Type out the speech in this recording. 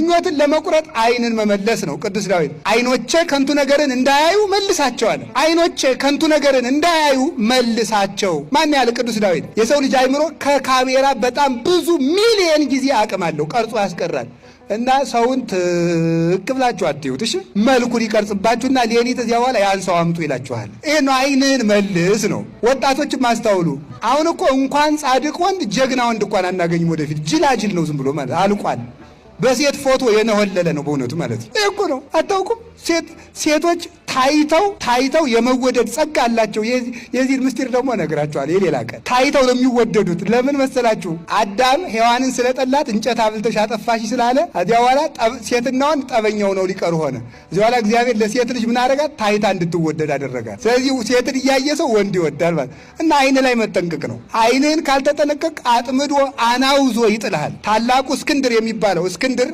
ምኞትን ለመቁረጥ አይንን መመለስ ነው። ቅዱስ ዳዊት አይኖቼ ከንቱ ነገርን እንዳያዩ መልሳቸው አለ። አይኖቼ ከንቱ ነገርን እንዳያዩ መልሳቸው። ማን ያለ? ቅዱስ ዳዊት። የሰው ልጅ አይምሮ ከካሜራ በጣም ብዙ ሚሊየን ጊዜ አቅም አለው፣ ቀርጾ ያስቀራል። እና ሰውን ትክ ብላችሁ አትዩት። እሺ፣ መልኩን ይቀርጽባችሁና ሌሊት እዚያ በኋላ ያን ሰው አምጡ ይላችኋል። ይህ ነው፣ አይንህን መልስ ነው። ወጣቶችም አስታውሉ። አሁን እኮ እንኳን ጻድቅ ወንድ ጀግና ወንድ እንኳን አናገኝም። ወደፊት ጅላጅል ነው፣ ዝም ብሎ ማለት አልቋል። በሴት ፎቶ የነሆለለ ነው በእውነቱ ማለት ነው። ይህ እኮ ነው። አታውቁም? ሴቶች ታይተው ታይተው የመወደድ ጸጋ አላቸው። የዚህን ምስጢር ደግሞ እነግራችኋለሁ የሌላ ቀን። ታይተው ነው የሚወደዱት። ለምን መሰላችሁ? አዳም ሔዋንን ስለጠላት እንጨት አብልተሽ አጠፋሽ ስላለ እዚያ በኋላ ሴትና ወንድ ጠበኛው ነው ሊቀሩ ሆነ። እዚያ በኋላ እግዚአብሔር ለሴት ልጅ ምን አደረጋት? ታይታ እንድትወደድ አደረጋት። ስለዚህ ሴትን እያየ ሰው ወንድ ይወዳል ማለት እና አይን ላይ መጠንቀቅ ነው። አይንህን ካልተጠነቀቅ አጥምዶ አናውዞ ይጥልሃል። ታላቁ እስክንድር የሚባለው እስክንድር